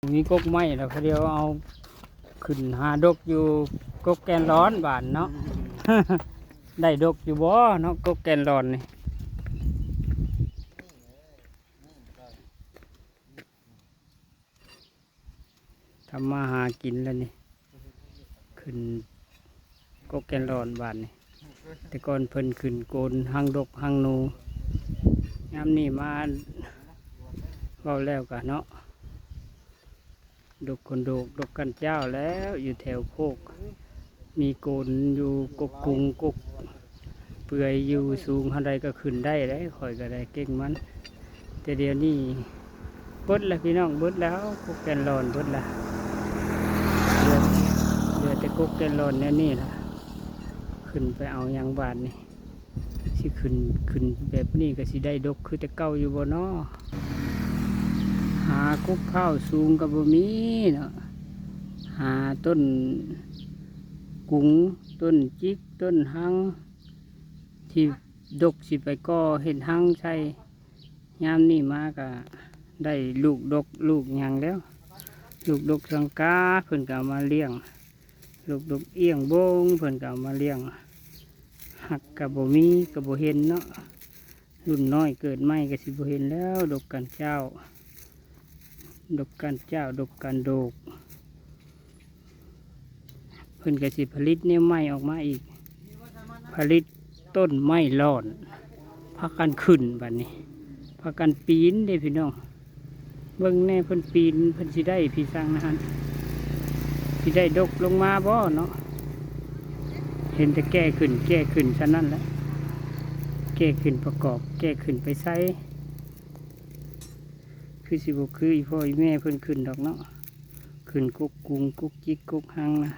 ມີກົກໄມ້ແລ້ວ ພະດຽວເອົາຂຶ້ນຫາດົກຢູ່ກົກແກ່ນລອນບາດເນາະ. ໄດ້ດົກຢູ່ບໍ່ເນາະ ກົກແກ່ນລອນນີ້? ທຳມາຫາກິນແລ້ວນີ້ ຂຶ້ນກົກແກ່ນລອນບາດນີ້. ແຕ່ກ່ອນເພິ່ນຂຶ້ນໂກນຮັງດົກຮັງໜູ ຍາມນີ້ມາ ເວົ້າແລ້ວກະເນາະ ດົກຄົນໂດກ ດົກກັນຈ້າວແລ້ວ ຢູ່ແຖວໂຄກ ມີໂກນຢູ່ກົກກຸງ ກົກເປືອຍຢູ່ ສູງເທົ່າໃດກໍຂຶ້ນໄດ້ເດ້. ຂ້ອຍກໍໄດ້ເກັ່ງມັນ ແຕ່ດຽວນີ້ເບິດແລ້ວພີ່ນ້ອງ ເບິດແລ້ວ ກົກແກ່ນລອນເບິດແລ້ວ ເຫຼືອ ເຫຼືອແຕ່ກົກແກ່ນລອນແນວນີ້ລະ. ຂຶ້ນໄປເອົາຫຍັງບາດນີ້ ຊິຂຶ້ນ ຂຶ້ນແບບນີ້ກໍຊິໄດ້ດົກຄືແຕ່ເກົ່າຢູ່ບໍ່ນໍ? ຫາກົກພ້າວສູງກໍບໍ່ມີເນາະ ຫາຕົ້ນກຸງ ຕົ້ນຈິກ ຕົ້ນຮັງ ທີ່ດົກຊິໄປກໍ່ເຮັດຮັງໃສ່. ຍາມນີ້ມາກະໄດ້ລູກດົກລູກຫຍັງແລ້ວ ລູກດົກສັງກາເພິ່ນກະເອົາມາລ້ຽງ ລູກດົກອ່ຽງໂບງເພິ່ນກະເອົາມາລ້ຽງ ຫາກກະບໍ່ມີກະບໍ່ເຫັນເນາະ. ລຸ້ນນ້ອຍເກີດໃໝ່ກະຊິບໍ່ເຫັນແລ້ວ ດົກກັນຈ້າວ ດົກກັນຈ້າວ ດົກກັນໂດກ. ເພິ່ນກໍຊິຜະລິດແນວໃໝ່ອອກມາອີກ ຜະລິດຕົ້ນໄມ້ຫຼອນ ພາກັນຂຶ້ນບາດນີ້ ພາກັນປີນເດ້ພີ່ນ້ອງ. ເບິ່ງແດ່ເພິ່ນປີນ ເພິ່ນຊິໄດ້ພີສັງນະຫັ້ນ ຊິໄດ້ດົກລົງມາບໍ່ເນາະ? ເຫັນແຕ່ແກ່ຂຶ້ນ ແກ່ຂຶ້ນສ່ຳນັ້ນແຫຼະ ແກ່ຂຶ້ນປະກອບ ແກ່ຂຶ້ນໄປໃສ່ ຄືຊິບໍ່ຄືອີ່ພໍ່ອີ່ແມ່ເພິ່ນຂຶ້ນດອກເນາະ ຂຶ້ນກົກກຸງ ກົກຈິກ ກົກຮັງນະ.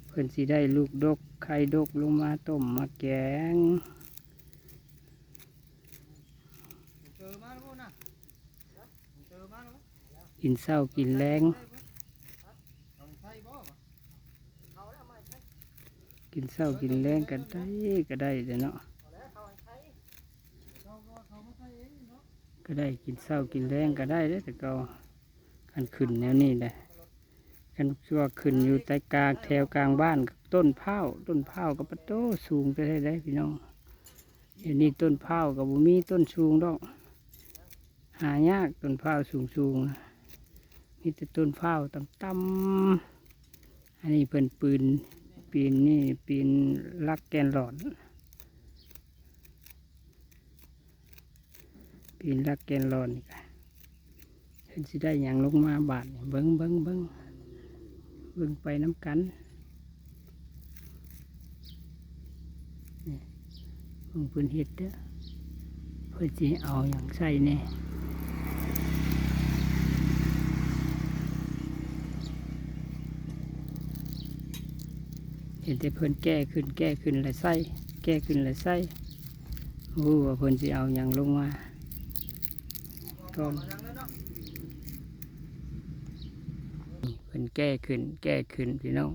ເພິ່ນຊິໄດ້ລູກດົກ ໄຂ່ດົກລົງມາຕົ້ມມາແກງ ກິນເຊົ້າກິນແລງ ກິນເຊົ້າກິນແລງກໍໄດ້ ກໍໄດ້ແຫຼະເນາະ ກໍໄດ້ ກິນເຊົ້າກິນແລງກໍໄດ້ເດ້ ແຕ່ເກົ່າ ຄັນຂຶ້ນແນວນີ້ແຫຼະ. ຄັນວ່າຂຶ້ນຢູ່ໃຕ້ກາງ ແຖວກາງບ້ານ ຕົ້ນພ້າວ ຕົ້ນພ້າວກໍປະໂຕສູງແທ້ໆ ເດ້ພີ່ນ້ອງ. ດຽວນີ້ຕົ້ນພ້າວກໍບໍ່ມີຕົ້ນສູງດອກ ຫາຍາກ ຕົ້ນພ້າວສູງໆ ມີແຕ່ຕົ້ນພ້າວຕ່ຳໆ. ອັນນີ້ເພິ່ນປີນ ປີນນີ້ ປີນຫຼັກແກ່ນລອນ ປີນຫຼັກແກ່ນລອນນີ້ກະ ເພິ່ນຊິໄດ້ຫຍັງລົງມາບາດນີ້ ເບິ່ງ ເບິ່ງ ເບິ່ງ ເບິ່ງໄປນຳກັນ. ນີ້ ເບິ່ງເພິ່ນເຮັດເດີ້ ເພິ່ນຊິເອົາຫຍັງໃສ່ແດ່? ເຫັນແຕ່ເພິ່ນແກ່ຂຶ້ນ ແກ່ຂຶ້ນແລ້ວໃສ່ ແກ່ຂຶ້ນແລ້ວໃສ່ ບໍ່ຮູ້ວ່າເພິ່ນຊິເອົາຫຍັງລົງມາກ່ອນ. ເພິ່ນແກ່ຂຶ້ນ ແກ່ຂຶ້ນ ພີ່ນ້ອງ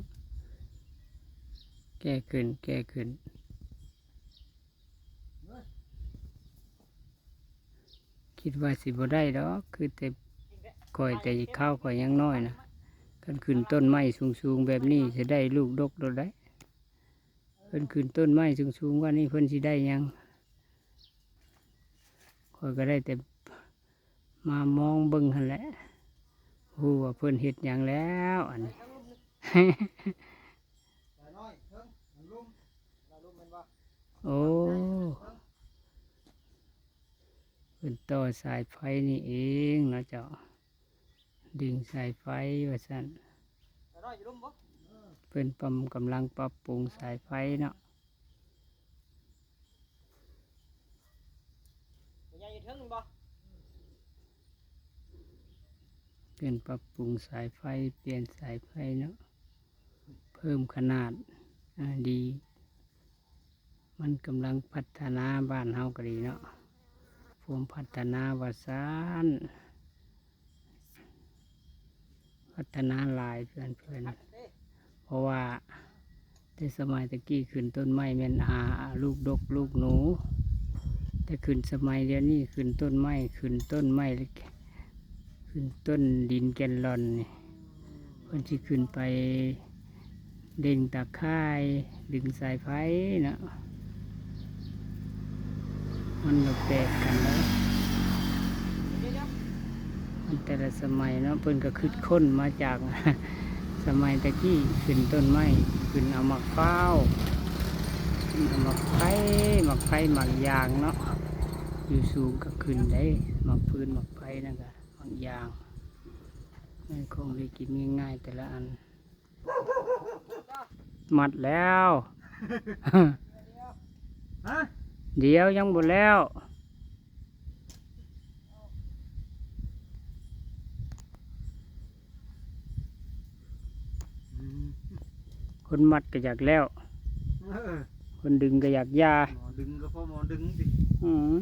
ແກ່ຂຶ້ນ ແກ່ຂຶ້ນ. ຄິດວ່າຊິບໍ່ໄດ້ດອກ ຄືແຕ່ຂ້ອຍ ແຕ່ເຂົ້າຂ້ອຍຍັງນ້ອຍນະ ຄັນຂຶ້ນຕົ້ນໄມ້ສູງໆແບບນີ້ ຊິໄດ້ລູກດົກໂລດໄດ໋. ເພິ່ນຂຶ້ນຕົ້ນໄມ້ສູງໆ ວ່ານີ້ເພິ່ນຊິໄດ້ຫຍັງ? ຂ້ອຍກໍໄດ້ແຕ່ມາມອງເບິ່ງຫັ້ນແຫຼະ ຮູ້ວ່າເພິ່ນເຮັດຫຍັງແລ້ວ ອັນນີ້. ໂອ້ ເພິ່ນຕໍ່ສາຍໄຟນີ້ເອງເນາະເຈົ້າ ດຶງສາຍໄຟວ່າຊັ້ນ. ເພິ່ນປຳ ກຳລັງປັບປຸງສາຍໄຟເນາະ. ເພິ່ນປັບປຸງສາຍໄຟ ປ່ຽນສາຍໄຟເນາະ ເພີ່ມຂະໜາດ ອາ ດີ ມັນກຳລັງພັດທະນາ ບ້ານເຮົາກໍດີເນາະ ພວມພັດທະນາວ່າຊັ້ນ. ພັດທະນາຫຼາຍເພື່ອນໆ ເພາະວ່າແຕ່ສະໄໝແຕ່ກີ້ຂຶ້ນຕົ້ນໄມ້ແມ່ນຫາລູກດົກລູກໜູ ແຕ່ຂຶ້ນສະໄໝດຽວນີ້ຂຶ້ນຕົ້ນໄມ້ ຂຶ້ນຕົ້ນໄມ້ ຂຶ້ນຕົ້ນດິນແກນລອນນີ້ ເພິ່ນຊິຂຶ້ນໄປເລັ່ງຕາຂ່າຍ ດຶງສາຍໄຟເນາະ. ມັນກໍແປກກັນເນາະ ມັນແຕ່ລະສະໄໝເນາະ ເພິ່ນກໍຄິດຄົ້ນມາຈາກສະໄໝຕະກີ້ ຂຶ້ນຕົ້ນໄມ້ ຂຶ້ນເອົາໝາກພ້າວ ຂຶ້ນເອົາໝາກໄຟ ໝາກໄຟ ໝາກຢາງເນາະ ຢູ່ສູງກໍຂຶ້ນໄດ້ ໝາກຟືນ ໝາກໄຟນັ້ນກໍ ໝາກຢາງ ແມ່ນຂອງໄດ້ກິນງ່າຍໆ ແຕ່ລະອັນ. ມັດແລ້ວ ຮະ? ດຽວ ຍັງບໍ່ແລ້ວ ອືມ ຄົນມັດກໍຢາກແລ້ວ ເອີ ຄົນດຶງກໍຢາກຢ່າ ໝໍດຶງກໍພໍໝໍດຶງຕິ ອືມ.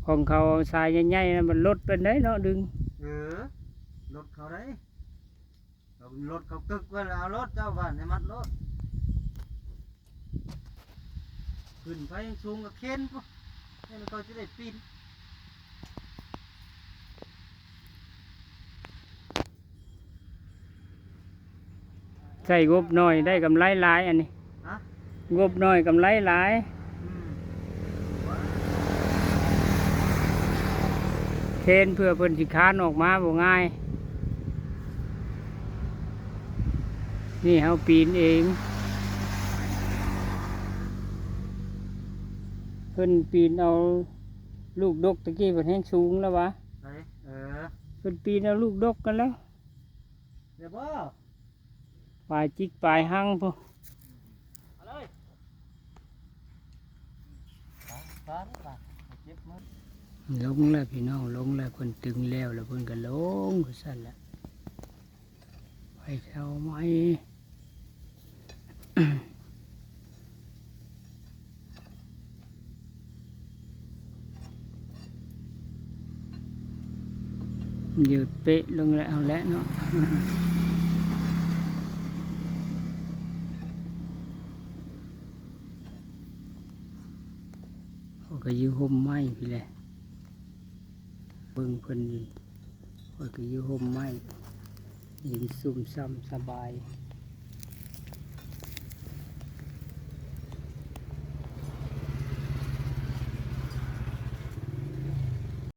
ຂອງເຂົາສາຍໃຫຍ່ໆ ນະ ມັນລົດປານໃດເນາະ ດຶງ ເອີ ລົດເຂົາໄດ໋ ລົດເຂົາຕຶກໄວ້ແລ້ວ ເອົາໂລດ ເຈົ້າບ້ານໃຫ້ມັດໂລດ ຂຶ້ນໄປສູງກໍເຂັນພຸ້ນ ແມ່ນເຂົາຊິໄດ້ປີນ. ໃຊ້ງົບໜ້ອຍໄດ້ກຳໄລຫຼາຍ ອັນນີ້ ຮະ? ງົບໜ້ອຍກຳໄລຫຼາຍ ອືມ ເຄນເພື່ອເພິ່ນຊິຄານອອກມາບໍ່ງ່າຍ ນີ້ເຮົາປີນເອງ ເພິ່ນປີນເອົາລູກດົກ ຕະກີ້ເພິ່ນແຮງສູງແລ້ວຫວາ ໃສ ເອີ ເພິ່ນປີນເອົາລູກດົກກັນແລ້ວ ແລ້ວບໍ່? ປາຍຈິກປາຍຮັງພຸ້ນ ເອົາເລີຍ ເຈັບມື ລົງແລ້ວພີ່ນ້ອງ ລົງແລ້ວ ເພິ່ນຕຶງແລ້ວ ແລ້ວເພິ່ນກໍລົງຄືຊັ້ນແຫຼະ ໄປເຊົ່າໃໝ່. ຢືດເປະລົງແລ້ວ ເອົາແຫຼະເນາະ ເຂົາກໍຢູ່ຮົ່ມໄມ້ພີ້ແຫຼະ ເບິ່ງເພິ່ນຢູ່ ຂ້ອຍກໍຢູ່ຮົ່ມໄມ້ ເຢັນຊຸ່ມຊ່ຳສະບາຍ.